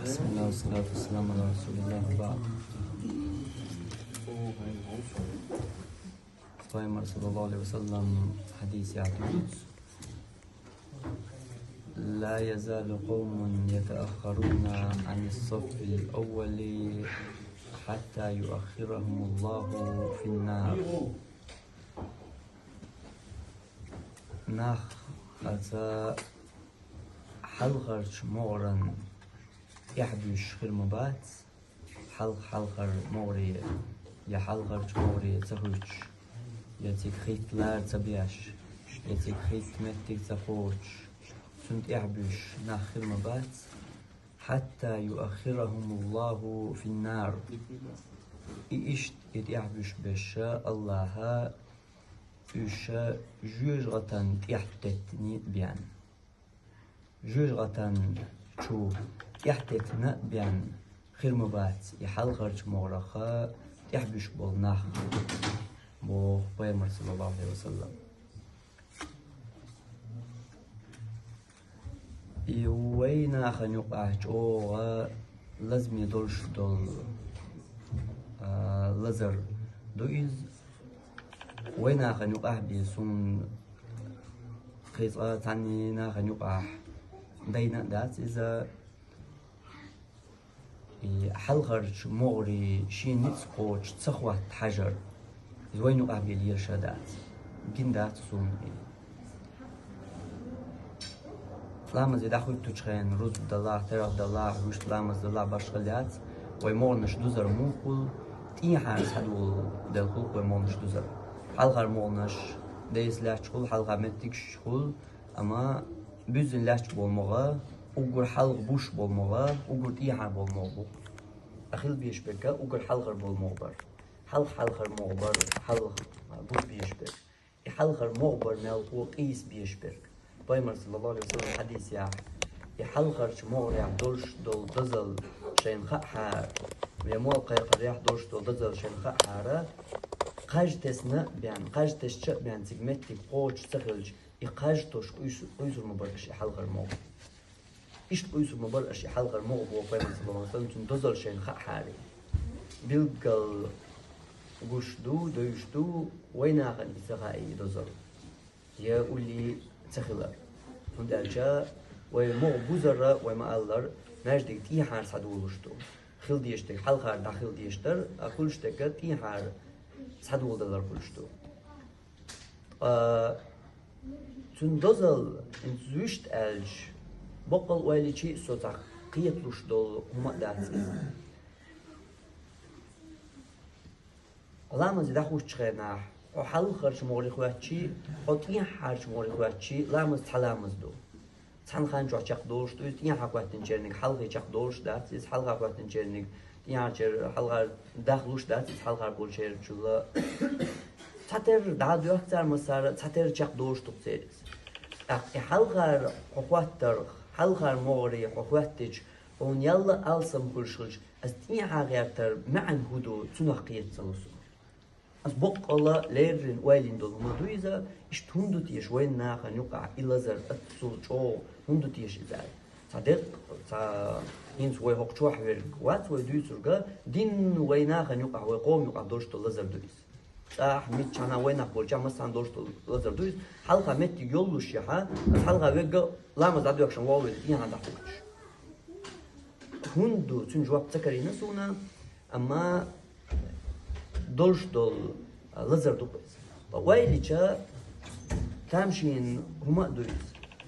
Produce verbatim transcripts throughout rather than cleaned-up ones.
بسم الله والصلاة والسلام على رسول الله وبعد. Пайхамар саллаллаху алейхи ва саллам хьадис яхь дуьйцу: لا يزال قوم يتأخرون عن الصف الأول حتى يؤخرهم الله في النار. Нах аса хьалхарчу могӀаран тӀаьхьабуьйсуш хир ма бац, хьалха-хьалхара могӀаре, я хьалхарчу могӀаре ца хуьттуш, я цига хӀитта лара ца беш, я цига хӀитта меттиг ца кхочуш, цунна тӀаьхьабуьйсуш нах хир ма бац. حتى يؤخرهم الله في النار. И иштта и тӀаьхьабуьйсуш берш Аллаха уьш жоьжахатан тӀаьхьатеттина бен. Жоьжахатан чу тӀаьхьатеттина бен хир ма бац и хьалхарчу могӀарах тӀаьхьабуьсуш болу нах, боху Пайхамар саллаллаху алейхи ва саллам. И вайн нахана юкъахь чӀогӀа лазаме долуш долу, а, лазар ду иза. Вайн нахана юкъахь бен суна кхин цкъа цхьанна нахана юкъахь дайна а дац иза. И хьалхарчу могӀаре шен ницкъ кхочуш ца хӀотта хьажар, иза вайн юкъахь бен лелаш а дац. Гина дац суна и. Ламазе дӀахӀуьттучу хенахь рузба далахь, терахь далахь, вуьшта ламаз далахь башхалла яц, вай могӀанаш дузар муха хуьлу, тӀехьара схьадолу дела хуьлу вай могӀанаш дузар. Хьалхара могӀанаш дайса лаьтташ хуьлу, хьалха меттигаш хуьлу, амма буьззина лаьтташ болу могӀа, уггар хьалха буьсуш болу могӀа, уггар тӀехьара болу могӀа бу. Ткъа хила безаш берг уггар хьалхара болу могӀа бара. Хьалха-хьалхара могӀа бара, хьалха буьсуш безаш берг. И хьалхара могӀа бара мелхо къийса безаш берг. Пайхамар саллаллаху алейхи ва саллам хьадис яхь: и хьалхарчу могӀарехь долуш долу дозалла шайна хаахьара, я могӀа кхайкхарехь долуш долу дозалла шайна хаахьара, кхаж тесна а бен, кхаж тесча а бен цига меттиг кхочуш ца хилча, и кхаж тосуш къуьйсу-, къуьйсур ма бара аша и хьалхара могӀа. Иштта къуьйсур ма бара аша и хьалхара могӀа, боху Пайхамар саллаллаху алейхи ва саллам, цуьнан дозалла шайна хаахьара. Билггал гуш ду, девзаш ду, вайн нахана и ца хаьа и дозалла. Я улле ца хилар. ХӀунда аьлча вай могӀа бузара, вай ма-аллара, маьждиг тӀехьара схьадолуш ду. Хила дезаш дерг хьалхара дӀахила дезаш дара, а хуьлуш дерг тӀехьара схьадоладалар хуьлуш ду. Ткъа цуьнан дозалла, хӀинца вуьшта аьлча, боккъал ойла йича а со цхьа кхеталуш долу хӀума а дац иза. Ламазе дӀахӀуттучу хенахь, хьо хьалхарчу могӀаре хоьттича а, хьо тӀехьарчу могӀаре хоьттича а, ламаз цхьа ламаз ду. Цхьана хан чохь чекхдолуш ду иза, тӀехьа хоьттинчерниг хьалхе чекхдолуш дац иза, хьалха хоьттинчерниг тӀехьарчеран хьалхара дахлуш дац иза, хьалхара болчерчул а. Цхьатерра дӀа а доьхку цара массара, цхьатерра чекхдолуш ду-кх церан иза. ТӀаккха и хьалхара хьо хоьттарх, хьалхара могӀаре хьо хоьттича, хьуна ял а алсам хуьлуш хилча, аса тӀехьа гӀертар маьӀна хӀун ду, цунах кхета ца ло суна. Аса боккъала леррина ойла йина долу хӀума ду иза, иштта хӀунда ду теша вайн нахана юкъахь и лазар, аццул чӀогӀа хӀунда ду теша иза аьлла. Цхьа деккъа, цхьа хӀинца вай хӀокху чохь верг вац вай дуьйцург, динна вайн нахана юкъахь, вай къоман юкъахь долуш долу лазар ду иза. ЦӀахь, миччахьана вайнах болчохь массарна долуш долу лазар ду иза. Хьалха меттиг йоллушехь, аса хьалха верг ламаз дӀадоьхкуш вогӀу веза, тӀехьа дӀахӀуттуш. ХӀунда ду, цуьнан жоп ца карийна суна, амма долуш долу лазар ду-кх иза. Ткъа ойла йича, тамашийна хӀума а ду иза.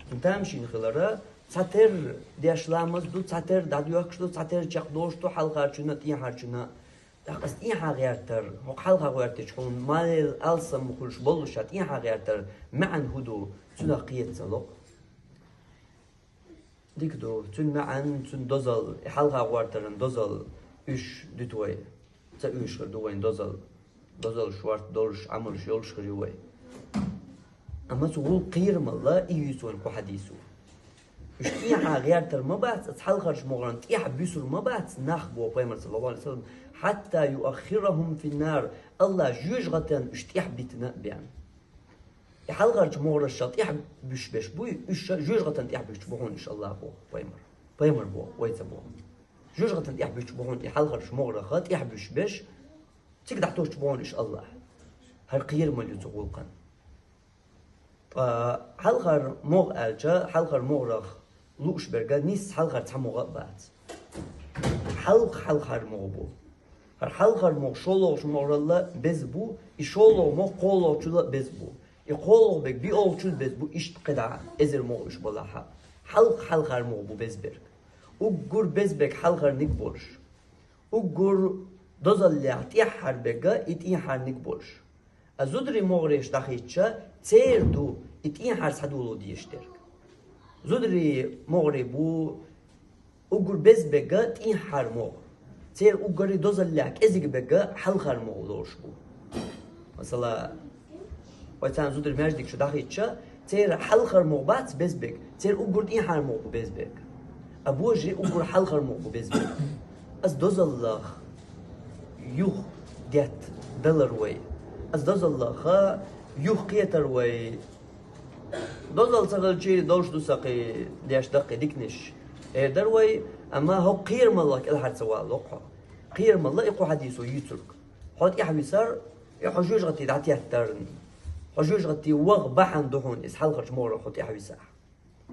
Цуьнан тамашийна хилар, цхьатерра деш ламаз ду, цхьатерра дӀадоьхкуш ду, цхьатерра чекхдолуш ду, хьалхарчунна а, тӀехьарчунна а. ТӀаккха аса тӀехьа гӀертар, хӀокху хьалха гӀоьртича хьуна малел алсам хуьлуш боллушехь, тӀехьа гӀертар маьӀна хӀун ду, цунах кхета ца ло-кх. Дика ду, цуьнан маьӀна, цуьнан дозалла, и хьалха гӀортаран дозалла уьш дуьту вай. Ца уьйш хир ду вайн дозалла. Дозалла шорта долуш, Ӏамалш йолуш хир ю вай. Амма цу гӀуллакх кхерамалла и юьйцу вайн кху хьадисо. Уьш тӀехьа гӀертар ма бац, аса хьалхарчу могӀарна тӀехьа буьсур ма бац нах, боху Пайхамар саллаллаху алейхи ва саллам, хьатта юаххирахум финнар, Аллах жоьжахатан уьш тӀехьа битина а бен. И хьалхарчу могӀаршал тӀехьа буьсуш берш буй, уьш ша жоьжахатан тӀехьа буьсуш бу хьуна уьш Аллах, боху Пайхамар. Пайхамар боху, вай ца боху. Жоьжахатин тӀехь буьтуш бу хьуна и хьалхарчу могӀарах тӀехь буьсуш берш, цига дӀатосуш бу хьуна уьш АллахӀа. ХӀара кхерамалла ю цу гӀуллакхан. Ткъа хьалхара могӀа аьлча, хьалхара могӀарах лууш берга нийсса хьалхара цхьа могӀа а бац. Хьалха хьалхара могӀа бу. ХӀара хьалхара могӀа шолгӀачу могӀаралла беза бу, и шолгӀа могӀа кхоалгӀачул а беза бу. И кхоалгӀа берг биалгӀачул беза бу, иштта кхидӀа эзар могӀа уьш балахь а. Хьалха хьалхара могӀа бу беза берг. Уггар беза берг хьалхарниг болуш. Уггар дозаллехь тӀаьххьара берг и тӀаьххьарниг болуш. А зударий могӀареш дӀахийча, церан ду и тӀаьххьара схьадоло дезаш дерг. Зударий могӀарий бу уггар беза берг тӀаьххьара могӀа. Церан уггаре дозаллехь кӀезига берг хьалхара могӀа лоруш бу. Масала, вай царна зударий маьждиг чу дӀахийча, церан хьалхара могӀа бац беза берг, церан уггар тӀаьххьара могӀа бу беза берг. А божарий уггар хьалхара могӀа бу беза берг. Ас дозаллах юха детта далар вай. Ас дозаллаха юха кхетар вай. Дозалла ца хилча, долуш ду сан кхин деш даккхий диканаш. Эр дара вай, амма хӀокху кхерамаллах кӀелхьара ца валло хьо. Кхерамалла и кху хьадисо йийцург. Хьо тӀаьхьависар, и хьо жоьжахати дӀатеттарна. Хьо жоьжахати ваха бахьана ду хьуна иза хьалхарчу могӀарах хьо тӀаьхьависахь.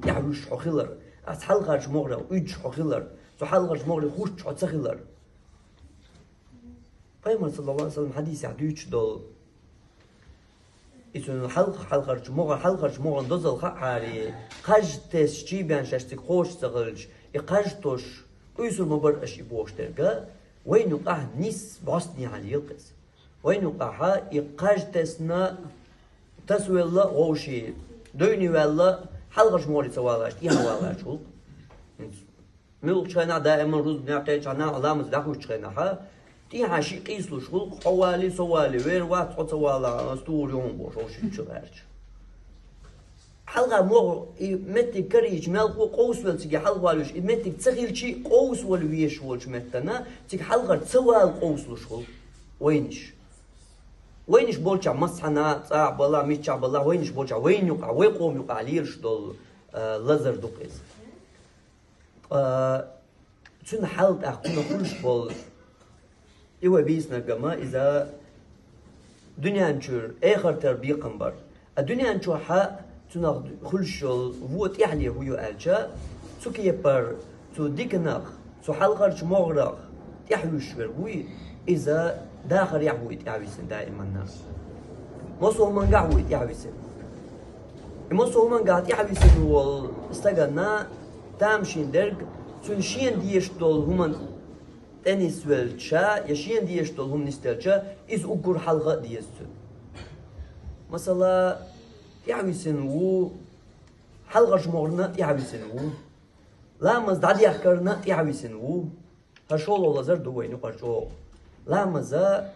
ТӀаьхьавуьсуш хьо хилар, ас хьалхарчу могӀарах уьдуш хьо хилар, цу хьалхарчу могӀарах хӀуттуш хьо ца хилар. Пайхамар, саллаллаху алейхи ва саллям, хьадисехь дуьйцуш долу, и цуьнан хьалха хьалхарчу могӀа, хьалхарчу могӀан дозалла хаахьара, кхаж тесчий бен шаьш цига кхочуш ца хилча, и кхаж тосуш, къуьйсур ма бара аша и бохуш дерга, вайна юкъахь нисса бӀостанехьа лела иза. Вайна юкъахьа и кхаж тесна, тасавелла а вовший, дуьйна ваьлла, хьалхарчу могӀаре ца валаш, тӀаьхьа валаш ву. Муьлххачу хенахь даиман рузбанехь кхечахьана ламаз дӀахуьттучу хенахьа, тӀехьа шиъ къийсалуш гӀуллакх, хьо валий, со валий, вер вац, хьо ца вала, ас тур ю хьуна бохуш, хӀокху шиъ чу гӀерташ. Хьалха могӀа и меттиг карийча, мелхо къовсавелла цига хьалха валуьйш, и меттиг ца хилчий, къовсавала везаш волчу меттана, цига хьалхара ца вала къовсалуш гӀуллакх вайнаш. Вайнаш болчохь массанхьа цӀа а бала, миччахь бала, вайнаш болчохь вайна юкъахь, вай къоман юкъахь лелаш долу, а, лазар ду-кх иза. Ткъа цуьнан хьал тӀаккха, цуьнан хуьлуш болу, и вай бийцинарг ма иза дуьнен чуьра эхартара бекхам бар. А дуьнен чохь цуьнах хуьлуш йолу вон тӀаьхьале хӀун ю аьлча, цу кепара, цу диканах, цу хьалхарчу могӀарах тӀаьхьавуьсуш верг вуй, иза дахарехь ву и тӀаьхьависина даиманна. Массо а хӀумангахь ву и тӀаьхьависина. И массо а хӀумангахь тӀаьхьависина волу стаганна тамашийна дерг, цуьнан шена дезаш долу хӀуманна тӀе нисвелча, я шена дезаш долу хӀума нисделча, иза уггар хьалха а деза цуьнан. Масала, тӀаьхьависина ву, хьалхарчу могӀарна а тӀаьхьависина ву, ламаз дӀадехкарна а тӀаьхьависина ву. ХӀара шолгӀа лазар ду вайна юкъара чӀогӀа. Ламаза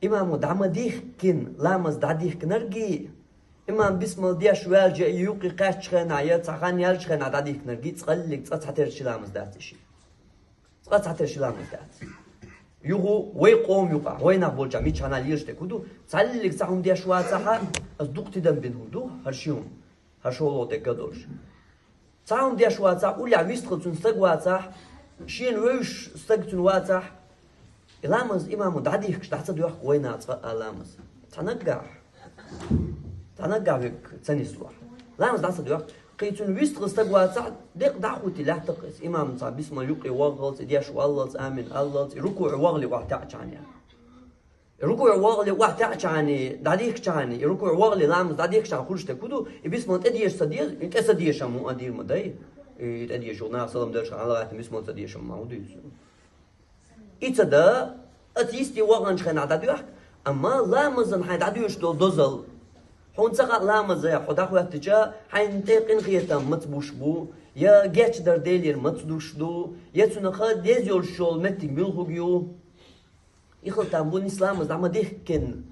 имамо дӀа ма дихкина, ламаз дӀадихкинаргий, имам бисмал деш ваьлча, я юккъе кхаьччу хенахь, я цхьа хан яьллачу хенахь дӀадихкинаргий, цкъа а, цкъа цхьатерра ши ламаз дац и шиъ. Цкъа цхьатерра ши ламаз дац. Юха вай къоман юкъахь, вайнах болчохь миччахьана лелаш дерг хӀун ду, цхьаьллиг цхьа хӀума деш вацахьа, аса дукха тидам бина хӀума ду, хӀара ши хӀума, хӀара шолгӀа дерг а долуш. Цхьа хӀума деш вацахь, уллехь вистхила цуьнан стаг вацахь, шена вевзаш стаг цуьнан вацахь, и ламаз имамо дӀадихкаш дӀа ца доьхку вайнах цкъа а ламаз. Цхьа наггахь, цхьа наггахь верг ца нислохь. Ламаз дӀа ца доьхку. Кхин цуьнан вистхила стаг вацахь, декъа дӀа а хӀуттий лаьттах иза. Имам цхьа бисмал юккъе вагӀалц, и деш валлалц, амин аллалц, и рукуӀе вагӀале охьатаьӀчахьана. РукуӀе вагӀале охьатаьӀчахьана, дӀадихкачахьана, и рукуӀе вагӀале ламаз дӀадихкачахьана хуьлуш дерг хӀун ду, и бисмал тӀедеша ца деза, и тӀе ца дешам хӀун а дийр ма дай, и тӀедеша наха салам делча хьалха гӀаттина бисмал ца дешам ма хӀун дуьйцу. И ца дан, аса йисте ваханчу хенахь дӀадоьхку, амма ламазан хьайн дӀадоьшуш долу дозалла. Хьуна ца хаьа ламаза хьо дӀахӀоьттича, хьайна тӀе къинхетам маца буш бу, я гечдар Делера маца душ ду, я цуьнан деза йолуш йолу меттиг муьлхарг ю. И хила там бу, нисса ламаз дӀа ма дихкина,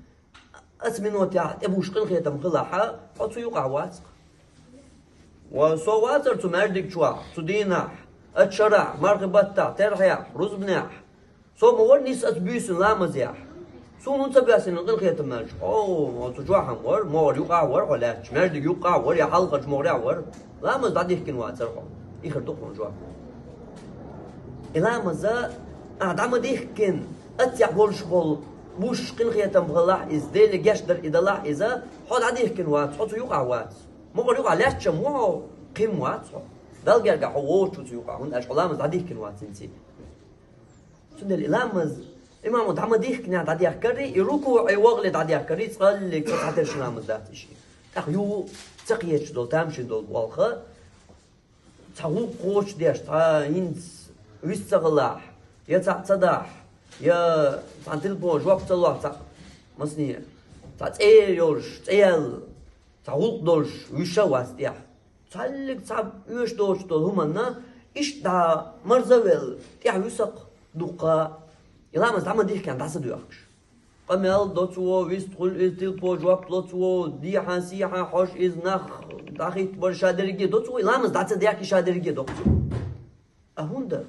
аса минотехь тӀе буш къинхетам хилахьа, хьо цу юкъахь вац-кх. Ва со вацара цу маьждиг чохь, цу дийнахь, аса шарахь, мархи баттахь, терхьехь, рузбанехь. Со ма вара нисса аса буьйсина ламазехь. Суна хӀунда ца боьссина къинхетам аьлча, хьо, хьо цу чохь ма вара, могӀара юкъахь вара хьо лаьтташ, маьждиг юккъахь вара, я хьалхарчу могӀарехь вара. Ламаз дӀадихкина вацара хьо. И хир ду хьуна жоп. И ламаз а дӀа ма дихкина, аццехь болуш болу буш къинхетам хилахь иза, Деле гечдар и далахь иза, хьо дӀадихкина вац, хьо цу юкъахь вац. Мукъар юкъахь лаьтташ ма ву хьо, кхин вац хьо. Далла гергахь хьо воцучу цу юкъахь, хӀунда аьлча хьо ламаз дӀадихкина вац хӀинца. Цундела и ламаз имамо дӀа ма дихкинехь дӀадехкарий, и рукуӀе вахале дӀадехкарий, цкъа а, цкъа цхьатерра ши ламаз дац и шиъ. ТӀаккха юха ца кхеташ долу, тамашийна долу болх а, цхьа гӀуллакх кхочушдеш, цхьа хӀинца вист ца хилахь, я цхьаъ ца дахь, я цхьана телефон жоп ца лохь, цхьаъ масане, цхьа цӀе йолуш, цӀе яьлла, цхьа гӀуллакх долуш, вуьйш а вац тӀехь. Цхьаьллиг цхьа оьшуш доцуш долу хӀуманна иштта дӀа марза а велла, тӀехь вуьсу-кх дуккха, и ламаз дӀа ма дихкина дӀа ца доьхкуш. Къамел до цо, вист хуьлу иза, телефон жоп ло цо, дехьа-сехьа хьожу иза, нах дӀахӀиттабар ша дерриге до цо, и ламаз дӀа ца дехкий ша дерриге до-кх цо. А хӀунда?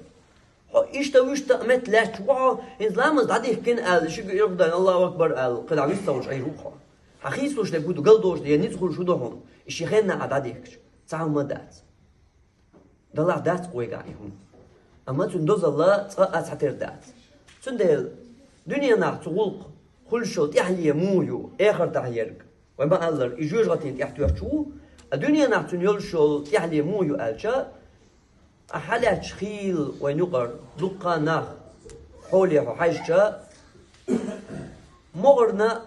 Хьо иштта-вуьшта а метта лаьтташ ву хьо, хӀинца ламаз дӀадихкина аьлла, шига ирхӀу дайна, Аллаху акбар аьлла, кхидӀа вист ца волуш Ӏийр ву-кх хьо. Хьан хийцалуш дерг хӀун ду, галдолуш ду, я ницкъ хуьлуш хӀун ду хьуна? И шен хенна а дӀадихкича, цхьа хӀума дац. Далахь дац-кх вайгахь и хӀума. Амма цуьнан дозалла цкъа а цхьатерра дац. Цундела дуьненахь цу гӀуллакх хуьлуш йолу тӀаьхьале муха ю, эхартахь ерг? Вай ма-аллара, и жоьжахатина тӀехь тоьттуш ву, а дуьненахь цуьнан йолуш йолу тӀаьхьале муха ю аьлча, а хьалаьтташ хийла вайн юкъара дуккха нах, хьоле хьо хьаьжча, могӀарна а,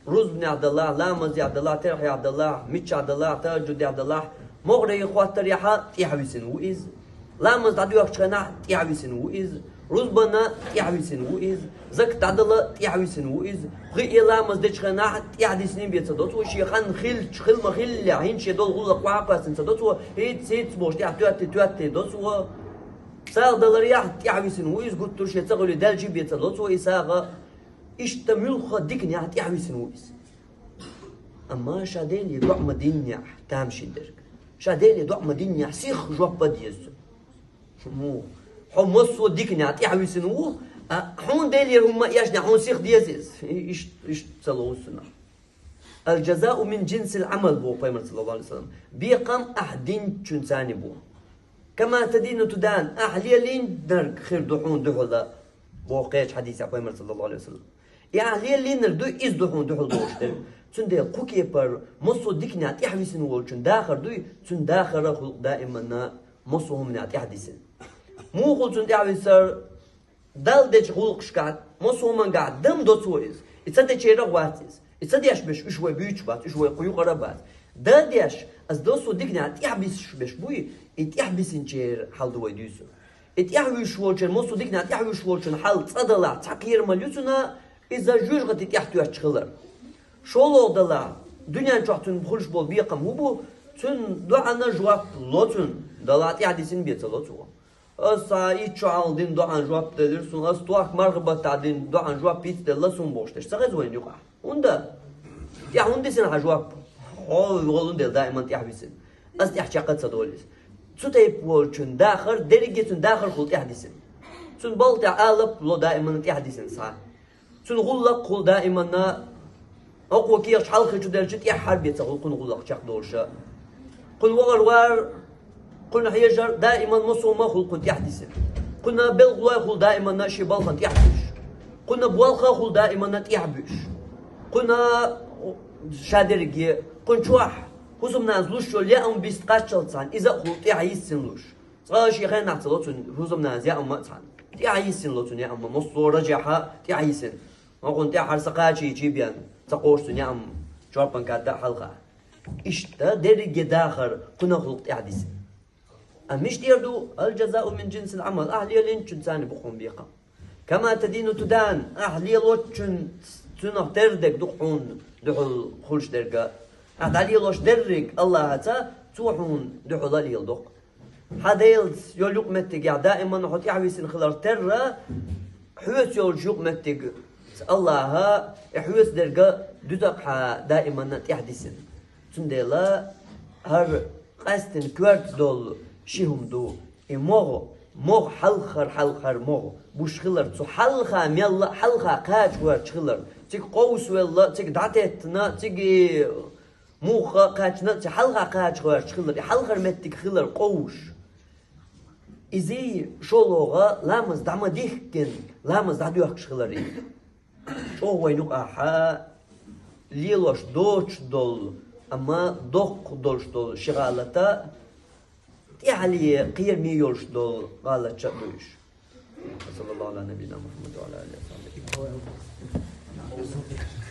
рузбанехь далахь, ламазехь далахь, терхьехь далахь, миччахь далахь, тахӀажжудехь далахь, могӀаре хӀоттарехьа тӀаьхьа висина ву иза. Ламаз дӀадоьхкучу хенахь тӀаьхьа висина ву иза. Рузбанна тӀаьхьа висина ву иза. Закат дӀадала тӀаьхьа висина ву иза. ГӀиъ ламаз дечу хенахь тӀаьхьа дисина бен ца до цо, шен хан хилча, хила ма-хиллехь, хӀинца шен долу гӀуллакх охьа а кхоьссина ца до цо, хӀиц-хӀиц бохуш тӀаьхьа тоьттий-тоьттий до цо. СагӀа даларехь тӀаьхьа висина ву иза, гуттар а шен ца хуьлий даьлча бен ца до цо и сагӀа. Иштта муьлхха диканехь тӀаьхьа висина ву иза. Амма ша Деле доӀа ма динехь тамашийна дерг. Ша Деле доӀа ма динехь сиха жоп а деза цуьнан. Хьо массо а диканехь тӀаьхьа висина ву, а хьуна Делера хӀума ма эшнехь хьуна сиха деза иза. И-, иш-, иштта ца ловзу цунах. «Аль-джазау мин джинсиль-Ӏамал», боху Пайхамар, саллаллаху Ӏалайхи ва саллам. Бекхам ахь динчуьнца бу. «Кама тадину тудан», ахь лелийнарг хир ду хьуна дуьхьала, боху кхечу хьадисехь Пайхамар, саллаллаху Ӏалайхи ва саллам. И ахь лелийнарг ду, иза ду хьуна дуьхьал долуш дерг. Цундела кху кепара массо а диканехь тӀаьхьа висина волчун дахар дуй, цуьнан дахар а хуьлу даиманна массо а хӀуманехь тӀаьхьа дисина. Муха хуьлу цуьнан тӀаьхьа висар? Далла дечу гӀуллакхашкахь, массо а хӀумангахь дан до цо иза. И ца дечеран а вац иза. И ца деш берш уьш вай буьйцуш бац, уьш вай кху юкъара а бац. Дан а деш, аса массо а диканехь тӀаьхьа бисуш берш буй, и тӀаьхьа бисинчеран хьал ду вай дуьйцур. И тӀаьхьа вуьсуш волчеран, массо а диканехь тӀаьхьа вуьсуш волчун хьал цкъа далахь, цхьа кхерамалла ю цунна, иза жоьжахати тӀехь тоьттуш хилар. ШолгӀа далахь, дуьнен чохь цуьнан хуьлуш болу бекхам хӀун бу? Цуьнан доӀана жоп ло цунна, далахь тӀаьхьа дисина бен ца ло цо. Аса итт шо хьалха дина доӀана жоп делира суна, аса тохка марха баттахь дина доӀана жоп йицделла суна бохуш дерш ца хеза вайна юкъахь? ХӀунда? ТӀаьхьа хӀунда дисина хьан жоп? Хьо волун дела даиман тӀаьхьа висина. Аса тӀаьхьа чекх а ца долийса. Цу тайпа волчун дахар, дерриге цуьнан дахар хуьлу тӀаьхьа дисина. Цуьнан балха тӀехь алап ло даиманна тӀаьхьа дисина схьа. Цуьнан гӀуллакх хуьлу даиманна, хӀокхо кехаташ хьалххе чу делча тӀаьххьара бен ца хуьлу кхуьнан гӀуллакх чекхдолуш а. Кхуьнан вахар-вар, кхуьнан хьежар даиман массо а ма хуьлу кхуьнан тӀаьхьа дисина. Кхуьнан белхалой хуьлу даиманна шен балхана тӀаьхьа буьйш. Кхуьнан болх а хуьлу даиманна тӀаьхьа буьйш. Кхуьнан ша дерриге, кхуьнан чохь хӀусамнанас луш йолу яам биста кхаччалц цхьаьна, иза а хуьлу тӀаьхьа йисина луш. Цкъа а шен хенахь ца ло цунна хӀусамнанас яам а цхьаьна. ТӀаьхьа йисина ло цунна яам а, массо а рожехь а тӀаьхьа йисина. ХӀокхунна тӀаьхьа хӀара са кхачийчий бен ца кхочуш цунна яам, чорпан кад а хьалха. Иштта дерриге дахар кхуьнан хуьлу тӀаьхьа дисина. Амма мишта эр ду, аль-джазау мин джинсиль-Ӏамал, ахь лелийнчуьнца бу хьуна бекхам. Кама тадину тудан, ахь лелочун цунах терра дерг ду хьуна дуьхьал хуьлуш дерг а. Ахь дӀалелош дерриг Аллахьаца, цо хьуна дуьхьал а леладо-кх. Хьан Делаца йолу юкъаметтигехь даиман хьо тӀаьхьа висина хилар терра, хьоьца йолчу юкъаметтигца Аллахьа и хьоьца дерг а дуьту-кх хьан даиманна тӀаьхьа дисина. Цундела хӀара къаьсттина коьрта долу ши хӀума ду. И могӀа, могӀа хьалхара, хьалхара могӀа буш хилар, цу хьалха мелла а хьалха кхача гӀерташ хилар, цига къовсавелла, цига дӀатеттина, цига и муха кхаьчна, цу хьалха кхача гӀерташ хилар, и хьалхара меттиг хилар къовсуш. Иза шолгӀа ламаз дӀа ма дихкина, ламаз дӀадоьхкаш хилар. ЧӀоагӀа вайна юкъахь лелош доцуш долу, амма доккха долуш долу ши гӀалат а, тӀаьхьале кхераме йолуш долу гӀалаташ а ду уьш. Саллаллаху ала набийина Мухаммад ва ала алихи ва сахьбихи.